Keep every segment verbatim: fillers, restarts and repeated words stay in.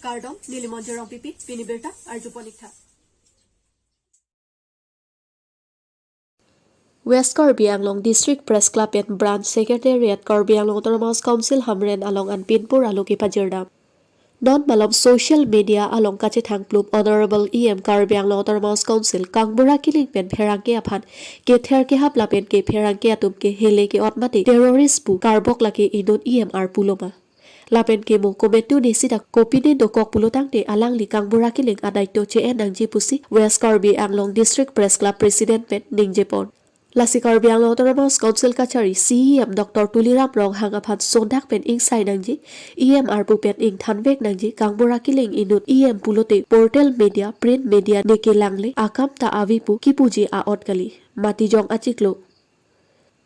Kardom, neli Monjir Rongpipi, pini birta arjupon ik tha. West Karbi Anglong District Press Club pen Branch Secretariat Karbi Anglong Autonomous Council Hamren along an pinpur alo kepajirdam. Non malom social media along kachethangplup Honorable E M Karbi Anglong Autonomous Council Kangbura Killing pen pherangke aphan kether kehap lapen ke pherangke atum ke hele ke-ot mate terrorist pu karbok lake inut E M arpu loma. Lapen ke mo kometu ne sita kopine dokok pulo tangte alangli Kangbura Killing adaito che-en nangji pusi West Karbi Anglong District Press Club President pen ningjepon. Lasi Karbi Anglong Autonomous Council kachari C E M Doctor Tuliram Ronghang aphan sondak pen ingsai nangji, E M arpu pen ingthanvek nangji, Kangbura Killing inut E M pulote portal media, print media ne kelangle akam ta ave pu kipuji a-ot kali. Matijong achiklo.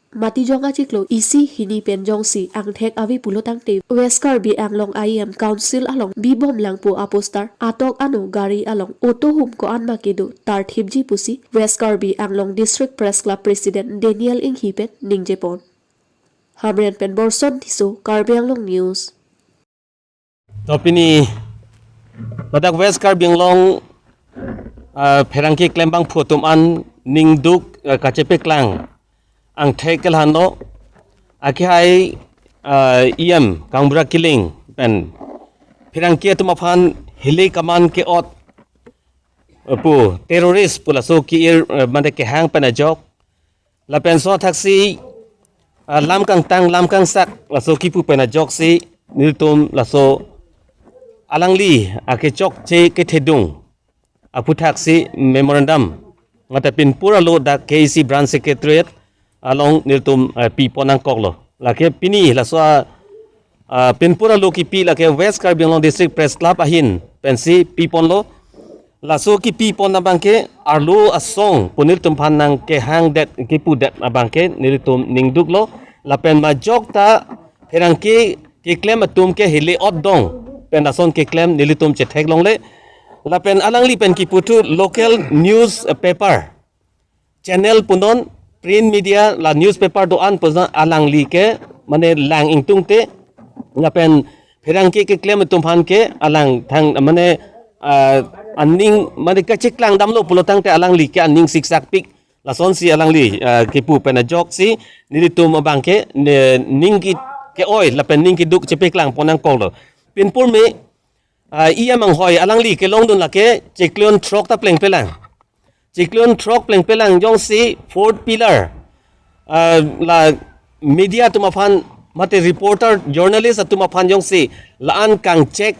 Matijong achiklo isi hini pen jongsi angthek ave pulo tangte West Karbi Anglong I M Council along bibom lang pu aposter, atok ano gari along auto hum ko-an ma kedo tarthipji pusi West Karbi Anglong District Press Club President Daniel Inghi pen ningjepon. Hamren pen Borson Tisso, Karbi Anglong News. To pini ladak West Karbi Anglong, ah, pherangke klembangphu atum an ningduk, ah, kachepeklang angthek ke lahenlo, akehai, ah, E M Kangbura Killing pen pherangke atum aphan hele kaman ke-ot, eh, pu terrorist pu laso ke-ir, eh, mane kehang pen ajok. Lapen so thaksi, ah, lam kangtang, lam kangsak, laso kipu pen ajoksi nelitum laso alangli akechokche kethedung aputhaksi memorandum mate pinpur alo dak K A C Branch Secretariat along nelitum, eh, pipon nangkoklo. Lake pini laso a, ah, pinpur alo kipi lake West Karbi Anglong District Press Club ahin pensi piponlo. Laso kipipon abangke arlo asong pu nelitum aphan nangkehangdet kipudet abangke nelitum ningduklo. Lapen majok ta pherangke keklem atum ke hele-ot dong pen lason keklem nelitum chetheklongle. Lapen alangli pen kiputhu local newspaper channel punon, print media la newspaper do-an punon alangli ke mane lang ingtungte, lapen pherangke keklem atum aphan ke alang thang mane, ah, aning mane kacheklang damlo pulo tangte alangli ke aning siksakpik. Lasonsi alangli, ah, kipu pen ajoksi nelitum abangke ne, ning ke, ke-oi lapen ning keduk chepeklangpon nangkoklo. Pinpur me, ah, E M anghoi alangli kelongdun lake chiklo throk ta plengpelang. Chiklo throk plengpelang jongsi fourth pillar, ah, la media atum aphan mate reporter, journalist atum aphan jongsi la-an kangchek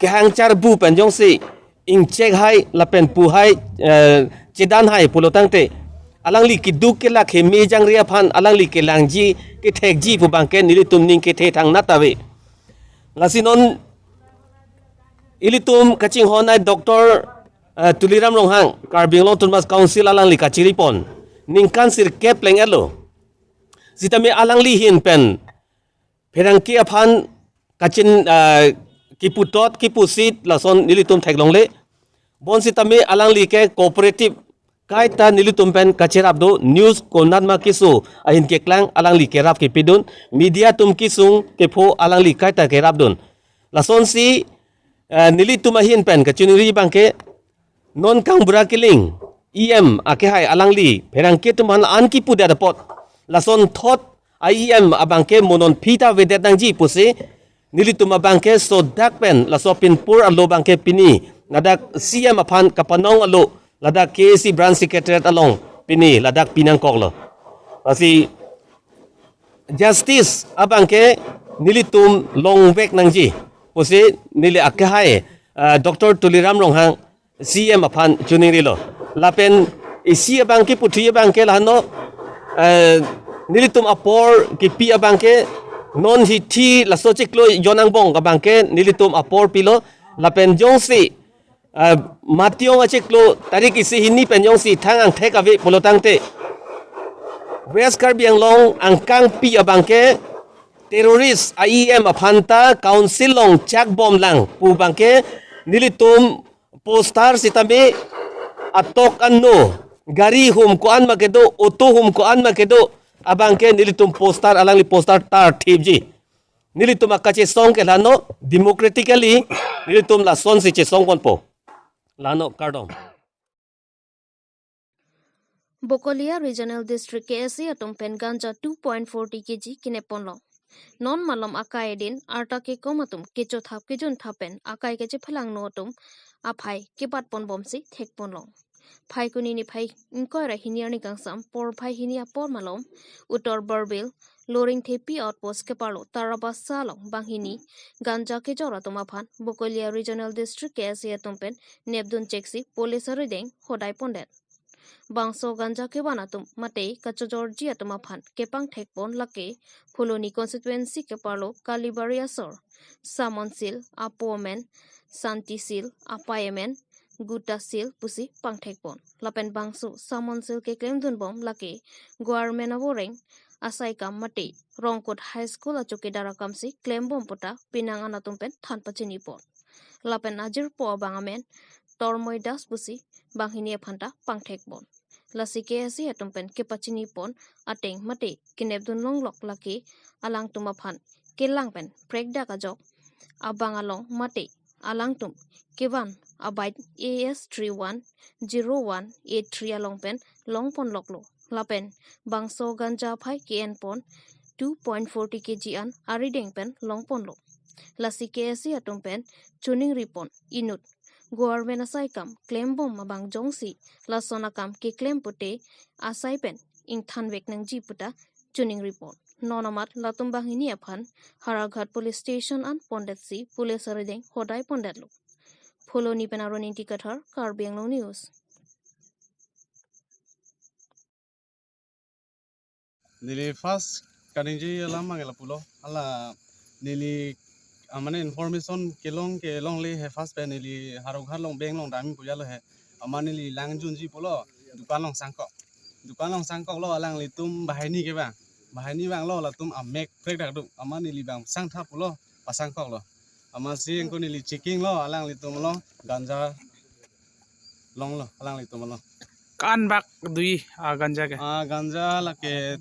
kehang charbu pen jongsi ingchek hai lapen pu hai, eh, chedan hai pulo tangte alangli keduk kelak heme jangre aphan alangli kelangji kethekji pu abangke nelitum ning kethe thangnat ave. Lasi non ilitum kachinghon ai Doctor, eh, Tuliram Ronghang, Karbi Anglong Autonomous Council alangli kachiripon ningkan sirkep pleng-etlo. Sitame alangli ahin pen pherangke aphan kachin, eh, kiputot kipusit lason nelitum theklongle. Bonsitame alangli ke cooperative kaita nelitum pen kacherap do, news konat ma keso ahin keklang alangli kerap kepidun, media atum kesung kepho alangli kaita kerapdun. Lasonsi, eh, nelitum ahin pen kachiningri abangke non Kangbura Killing E M akehai alangli pherangke atum aphan an kipudet apot lasonthot a E M abangke mo non phi ta avedet nangji pusi nelitum abangke sodak pen laso pinpur alo abangke pini ladak C M aphan kapanong alo ladak K A C Branch Secretariat along pini ladak pinangkoklo. Lasi justice abangke nelitum longvek nangji pusi neli akehai, ah, Doctor Tuliram Ronghang C M aphan chiningrilo. Lapen isi abangke puthi abangke lahenlo, eh, nelitum apor kipi abangke non hithi laso chiklo jon angbong abangke nelitum apor pilo. Lapen jongsi, eh, Matijong achiklo tarik isi hini pen jongsi thang angthek ave pulo tangte West Karbi Anglong angkangpi abangke terrorist a E M aphan ta council along chakbomlang pu abangke nelitum poster sitame atok ano gari hum ko-an ma kedo, auto hum ko-an ma kedo abangke nelitum poster alangli poster tarthipji. Nelitum akachesong ke lano democratically nelitum lasonsi chesongponpo. Lano kardom. Bokolia Regional District K S A atum pen ganja two point forty K G kinepponlo. Non malom akai din arta kekom atum kechothap kejunthap pen akai kachephelangno atum aphai kepatponbomsi thekponlo. Phaikuni niphai ingkoi ra hini arni kangsam porphai hini apor malom Uttar Barbil Loringthepi outpost keparlo Tarabasa along banghini ganja kejor atum aphan Bokolia Regional District K S A atum pen nepdun cheksi police arideng hodaipondet. Bangso ganja kevan atum mate kachojorji atum aphan kepangthekpon lake Phuloni constituency keparlo Kalibari asor Samonsil apo amen, Santisil apai amen, Gutasil pusi pangthekpon. Lapen bangso Samonsil keklemdunbom lake government avoreng asaikam mate Rongkut High School achokidar akamsi klembom puta penang an atum pen than pachinipon. Lapen ajirpo abang amen Tormoy Das pusi banghini aphanta pangthekpon. Lasi K S A atum pen kepachinipon ateng mate kenepdun longlok lake alangtum aphan kelang pen prekdak ajok abang along mate alangtum kevan abike A S three one zero one eight three along pen longponloklo. Lapen bangso ganja aphai ke-enpon two point forty K G an arideng pen longponlo. Lasi K S A atum pen choningripon inut government asaikam klembom abang jongsi lason akam keklem pute asai pen ingthanvek nangji puta choningripon. Non amat latum banghini aphan Howraghat Police Station an pondetsi police arideng hodaipondetlo. Phuloni pen Aron Ingti Kathar, Karbi Anglong News. Neli first kaningje alam abang lapulo. Hala neli amane information kelong kelongle he first pen neli Howraghat along bank along damji pu jalo he. Amat neli langjunji pulo dukan along sangkok. Dukan along sangkoklo alanglitum banghini kevang. Banghini vanglo latum amek prekdak do. Amat neli bang sangtha pulo pasangkoklo. Amatsi ingko neli checking lo alanglitum lo ganja longlo alanglitum lo. Ko-an bag do-i, ah, ganja ke? Ah, ganja lake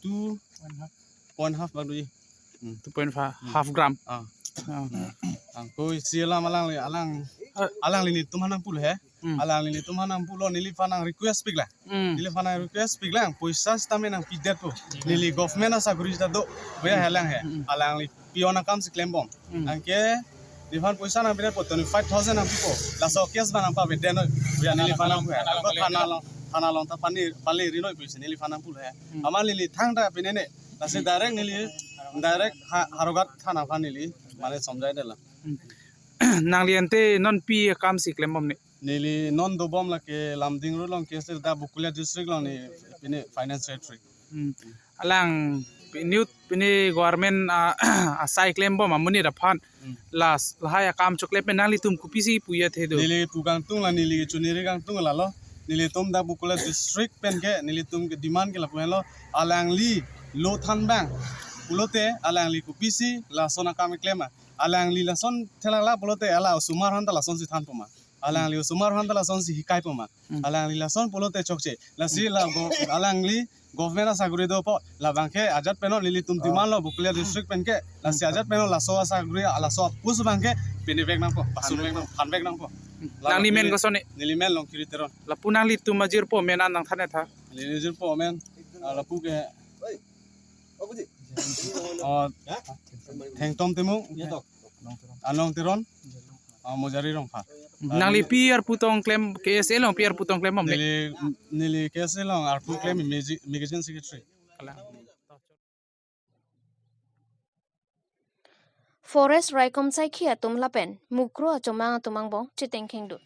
two point half bag do-i. Hmm. Two point five, hmm, half gram. Ah. Ah. Hmm. Angko isi alam alangli, alang, ah, alanglitum aphan nangpulo he. Hmm. Alanglitum aphan nangpulo neliphan nang request piklang. Hmm. Neliphan nang request piklang. Poisa sitame nangpidetpo. Hmm. Neli government asakori sita do. Boya, hmm, helang he. Hmm. Alangli peon akamsi klembom. Hmm. Anke neliphan poisa nangpidetpo twenty five thousand nangpipo. Laso case abang nangpavedet noi. Boya neliphan nangpu he. Thana along, thana along ta pani, pali rinoi poisa neliphan nangpulo he. Hmm. Amat neli thangta pinene. Lasi direct neli direct ha, Howraghat thana aphan neli mane somjai detlo. Hmm. Nangli ante non pi akamsi klembom ne? Neli non dobom lake Lumding Road along case dak Bokolia district along ne pine finance secretary. Hmm. Alang pine, pine government, ah, asai klembom amonit aphan. Hmm. Las, lahai akam choklem pen nanglitum kopisi puji athe do? Neli pu kangtung la neli choningri kangtung lalo. Nelitum dak Bokolia district pen ke nelitum kedemand ke lapu henlo. Alangli lo than abang pulote alangli kopisi lason akam keklem ma. Alangli lason theklak pulote hala osomar aphanta lasonsi thanpo ma. Alangli osomar aphanta lasonsi hikaipoma. Hmm. Alangli lason pulote chokche. Lasi la go, alangli government asakori dopo. Labang ke ajat pen non nelitum, oh, demand lo Bokolia district pen ke. Lasi, hmm, ajat pen non laso asakori, laso a-post abang ke pinevek nangpo. Pasunvek nang, thanvek nangpo. Hmm. Nangli men koson ne? Neli men Longkiri Teron. Lapu nanglitum ajirpo men an nangthan-et tha. Neli ajirpo men, ah, lapu ke, oh, Thengtom Timung. Anong Teron, ah, Mojari Rongphar. Nangli pi arpu tong klem, K S A along pi arpu tong klembom ne? Neli, neli K S A along arpu klem imagine, magazine secretary. Kalang. Forest raikom saikhi atum lapen mukro achomang atum angbong chetengkhengdun.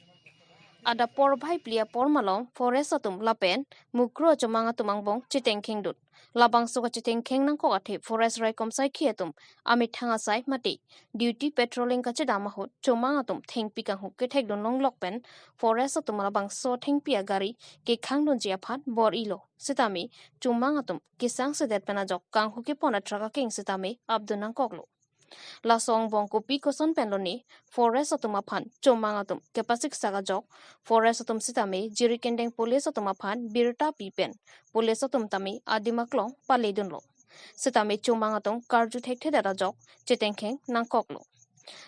Adap porphai phli apor malom forest atum lapen mukro achomang atum angbong chetengkhengdun. Labangso kachetengkheng nangkok athe forest raikom saikhi atum amethang asai mate duty patrolling kachedam ahut chomang atum thengpi kanghu kethekdun longlok pen forest atum labangso thengpi agari kekhangdunji aphan bor-ilo. Sitame chomang atum kesangsedet pen ajok kanghu kepon a-truck akeng sitame apdun nangkoklo. Laso angbong kopi koson pen lone forest atum aphan chomang atum kepasiksak ajok forest atum sitame Jirikindeng police atum aphan birta pi pen police atum tame adim aklong paledunlo. Sitame chomang atum karju thekthedet ajok chetengkheng nangkoklo.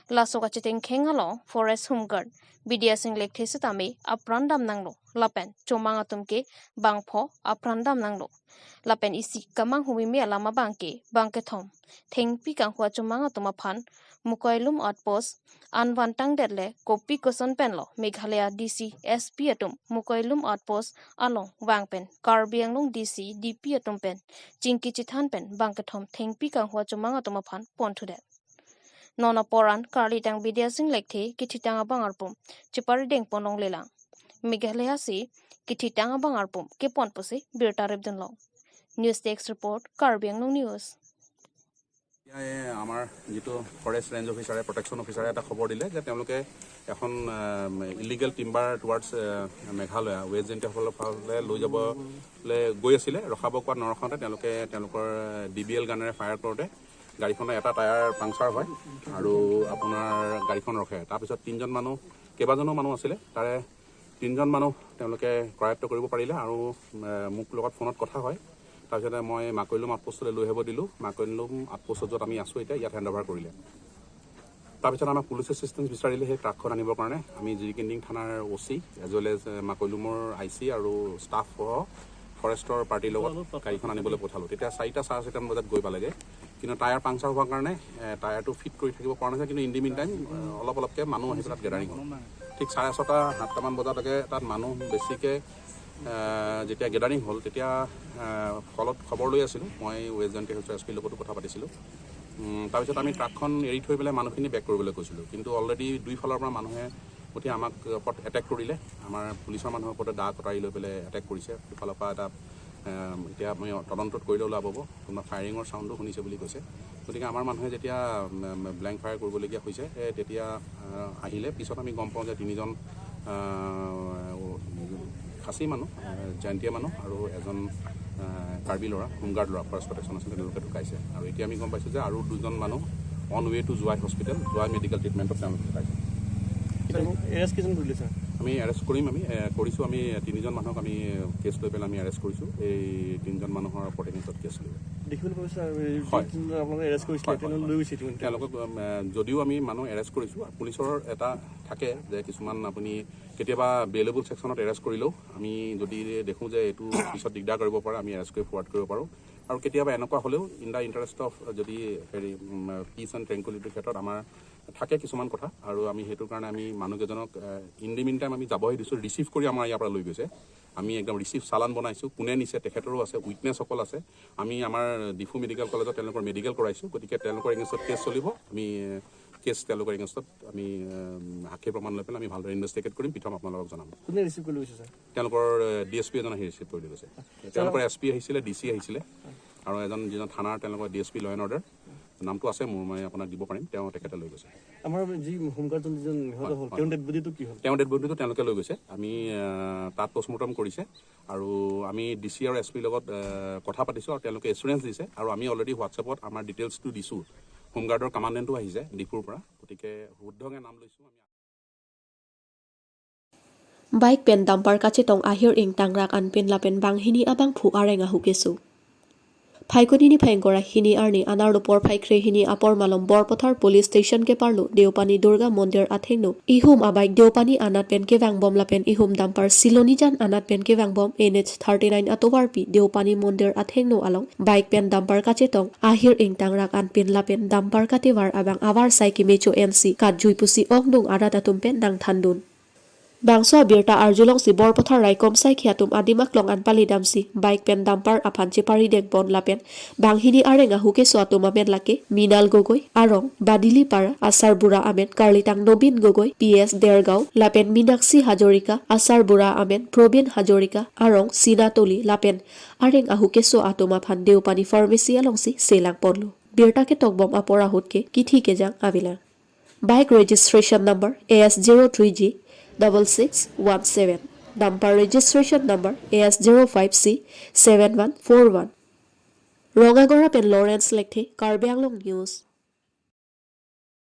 Laso kachetengkheng along Forest Home Guard Bidya Singh Lekthe sitame apran damnanglo lapen chomang atum ke bangpho apran damnanglo. Lapen isi kamanghu meme alam abang ke bangkethom thengpi kanghua chomang atum aphan Mukoilum Outpost an vantangdet le kopi koson penlo Meghalaya D C, S P atum Mukoilum Outpost along vang pen Karbi Anglong D C, D P atum pen chingki chethan pen bangkethom thengpi kanghua chomang atum aphan ponthudet. Non apor an karlitang Bidya Singh Lekthe kithitang abang arpum cheparideng ponlonglelang. Meghalaya si kithitang abang arpum kepon pusi birta repdunlong. News Desk Report, Karbi Anglong News. এয়া এই আমাৰ যিটো forest range অফিচাৰে, প্ৰটেকশ্যন অফিচাৰে এটা খবৰ দিলে যে তেওঁলোকে এখন ইলিগেল টিম্বাৰ টুৱাৰ্ডছ মেঘালয়া ৱেষ্ট জয়ন্তীয়াসকলৰ ফালে লৈ যাবলৈ গৈ আছিলে। ৰখাব কোৱাত নৰখাওঁতে তেওঁলোকে তেওঁলোকৰ ডি বি এল গানেৰে ফায়াৰ কৰোঁতে গাড়ীখনৰ এটা টায়াৰ পাংচাৰ হয় আৰু আপোনাৰ গাড়ীখন ৰখে। তাৰপিছত তিনিজন মানুহ, কেইবাজনো মানুহ আছিলে, তাৰে তিনিজন মানুহ তেওঁলোকে কৰায়ত্ব কৰিব পাৰিলে আৰু এ, মোক লগত ফোনত কথা হয়। তাৰপিছতে মই মাকৈলুম আউটপোষ্টলৈ লৈ আহিব দিলোঁ। মাকৈলুম আউটপোষ্টত য'ত আমি আছোঁ এতিয়া, ইয়াত হেণ্ড অভাৰ কৰিলে। তাৰপিছত আমাক পুলিচ এছিষ্টেঞ্চ বিচাৰিলে সেই ট্ৰাকখন আনিবৰ কাৰণে। আমি জিৰিকেন্দিং থানাৰ অ' চি এজ ৱেল এজ মাকৈলুমৰ আই চি আৰু ষ্টাফসহ ফৰেষ্টৰ পাৰ্টিৰ লগত গাড়ীখন আনিবলৈ পঠালোঁ। তেতিয়া চাৰিটা, চাৰে চাৰিটামান বজাত গৈ পালেগৈ। কিন্তু টায়াৰ পাংচাৰ হোৱাৰ কাৰণে এ, টায়াৰটো ফিট কৰি থাকিব পৰা নাছিল। কিন্তু ইন দি মিন টাইম অলপ অলপকৈ মানুহ আহি পেলাই গেডাৰিং হ'ল। ঠিক চাৰে ছটা সাতটামান বজালৈকে তাত মানুহ বেছিকৈ এ, যেতিয়া গেডাৰিং হ'ল, তেতিয়া এ, কলত খবৰ লৈ আছিলোঁ। মই ৱেষ্ট জয়ন্তীয়া হিলছৰ এছ পিৰ লগতো কথা পাতিছিলোঁ। উম, তাৰপিছত আমি ট্ৰাকখন এৰি থৈ পেলাই মানুহখিনি বেক কৰিবলৈ কৈছিলোঁ। কিন্তু অলৰেডি দুইফালৰ পৰা মানুহে উঠি আমাক ওপৰত এটেক কৰিলে। আমাৰ পুলিচৰ মানুহৰ ওপৰতে দা কটাৰী লৈ পেলাই এটেক কৰিছে। দুফালৰ পৰা এটা এ, এতিয়া আমি তদন্তত কৰিলে ওলাব, কোনোবা ফায়াৰিঙৰ চাউণ্ডো শুনিছে বুলি কৈছে। গতিকে আমাৰ মানুহে যেতিয়া ব্লেংক ফায়াৰ কৰিবলগীয়া হৈছে, এ, তেতিয়া আহ, আহিলে পিছত আমি গম পাওঁ যে তিনিজন আহ, খাচী মানুহ, আহ, জয়ন্তীয়া মানুহ আৰু এজন আহ, কাৰ্বি ল'ৰা, হোমগাৰ্ড ল'ৰা, ফৰেষ্ট প্ৰটেকশ্যন আছে, তেওঁলোকে ঢুকাইছে। আৰু এতিয়া আমি গম পাইছোঁ যে আৰু দুজন মানুহ অন ৱে টু জোৱাই হস্পিটেল, জোৱাই মেডিকেল ট্ৰিটমেণ্টত তেওঁলোক ঢুকাইছে। এৰেষ্ট কেইজন কৰিলে ছাৰ? আমি এৰেষ্ট কৰিম, আমি এ, কৰিছোঁ। আমি তিনিজন মানুহক আমি কেছ লৈ পেলাই আমি এৰেষ্ট কৰিছোঁ। এই তিনিজন মানুহৰ ওপৰত এগেইনষ্টত কেছ লৈ। দেখিবলৈ পাইছোঁ ছাৰ, এই হয়। যোনজন আপোনালোকে এৰেষ্ট কৰিছিলে, হয়, হয়, তেওঁলোকক হয়। লৈ গৈছে ইতিমধ্যে। তেওঁলোকক এ, যদিও আমি মানুহ এৰেষ্ট কৰিছোঁ, পুলিচৰ এটা থাকে যে কিছুমান আপুনি কেতিয়াবা বেইলেবল ছেকশ্যনত এৰেষ্ট কৰিলেও আমি যদি দেখোঁ যে এইটো পিছত দিগদাৰ কৰিব পাৰে, আমি এৰেষ্ট কৰি ফৰৱাৰ্ড কৰিব পাৰোঁ। আৰু কেতিয়াবা এনেকুৱা হ'লেও ইন দ্য ইণ্টাৰেষ্ট অফ যদি হেৰি পিচ এণ্ড ট্ৰেংকুইলিটিৰ ক্ষেত্ৰত আমাৰ থাকে কিছুমান কথা আৰু আমি সেইটো কাৰণে আমি মানুহকেইজনক ইন দি মিন টাইম আমি যাবহে দিছোঁ। ৰিচিভ কৰি আমাৰ ইয়াৰ পৰা লৈ গৈছে। আমি একদম ৰিচিভ চালান বনাইছোঁ, কোনে নিছে তেখেতৰো আছে, উইটনেছসকল আছে। আমি আমাৰ ডিফু মেডিকেল কলেজত তেওঁলোকৰ মেডিকেল কৰাইছোঁ। গতিকে তেওঁলোকৰ এগেইনষ্টত কেছ চলিব। আমি কেছ তেওঁলোকৰ এগেইনষ্টত আমি উম, সাক্ষী প্ৰমাণ লৈ পেলাই আমি ভালদৰে ইনভেষ্টিগেট কৰিম, পিছত আপোনালোকক জনাম। কোনে ৰিচিভ কৰি লৈ গৈছে ছাৰ? তেওঁলোকৰ ডি এছ পি এজন আহি ৰিচিভ কৰি লৈ গৈছে। তেওঁলোকৰ এছ পি আহিছিলে, ডি চি আহিছিলে আৰু এজন যিজন থানাৰ তেওঁলোকৰ D S P law' and order, নামটো আছে মোৰ, মই আপোনাক দিব পাৰিম, তেওঁ তেখেতে লৈ গৈছে। আমাৰ যি হোমগাৰ্ডজন যিজন নিহত হয়, হ'ল, হয়। তেওঁৰ ডেড বডিটো কি হ'ল? তেওঁৰ ডেড বডিটো তেওঁলোকে লৈ গৈছে। আমি আহ, তাত পষ্টমৰ্টম কৰিছে আৰু আমি ডি চি আৰু এছ পিৰ লগত আহ, কথা পাতিছোঁ আৰু তেওঁলোকে এচুৰেঞ্চ দিছে আৰু আমি অলৰেডি হোৱাটছএপত আমাৰ ডিটেইলছটো দিছোঁ। হোমগাৰ্ডৰ কমাণ্ডেণ্টো আহিছে ডিফুৰ পৰা, গতিকে শুদ্ধকৈ নাম লৈছোঁ আমি। Bike pen dampar kachetong ahir ingtangrak anpin lapen banghini abangphu areng ahu keso. Phaikuni niphai ingkoi ra hini arni anerlo porphai kre hini apor malom Borpathar Police Station keparlo Deopani Durga Mondir athengno ihum abike Deopani anat pen kevangbom lapen ihum dampar Silonijan anat pen kevangbom N H thirty nine atovarpi Deopani Mondir athengno along bike pen dampar kachetong ahir ingtangrak anpin lapen dampar katevar abang avarsai kemecho ensi katjui pusi ongdung arat atum pen nangthandun. Bangso abirta arjulongsi Borpathar Raikom saikhi atum adim aklong an palidamsi bike pen dampar aphan cheparidengpon lapen banghini areng ahu keso atum amen lake Minal Gogoi, arong Badilipara, asarbura amen karlitang Nobin Gogoi, P S Dergaon, lapen Minakshi Hazarika, asarbura amen Probin Hazarika, arong Sinatoli, lapen areng ahu keso atum aphan Deopani Pharmacy alongsi selangponlo. Birta ketokbom apor ahut ke kithi kejang avelang. Bike registration number A S zero three G double six one seven. Dumper registration number A S zero five C seven one four one. Rongagora pen Lawrence Lekthe, Karbi Anglong News.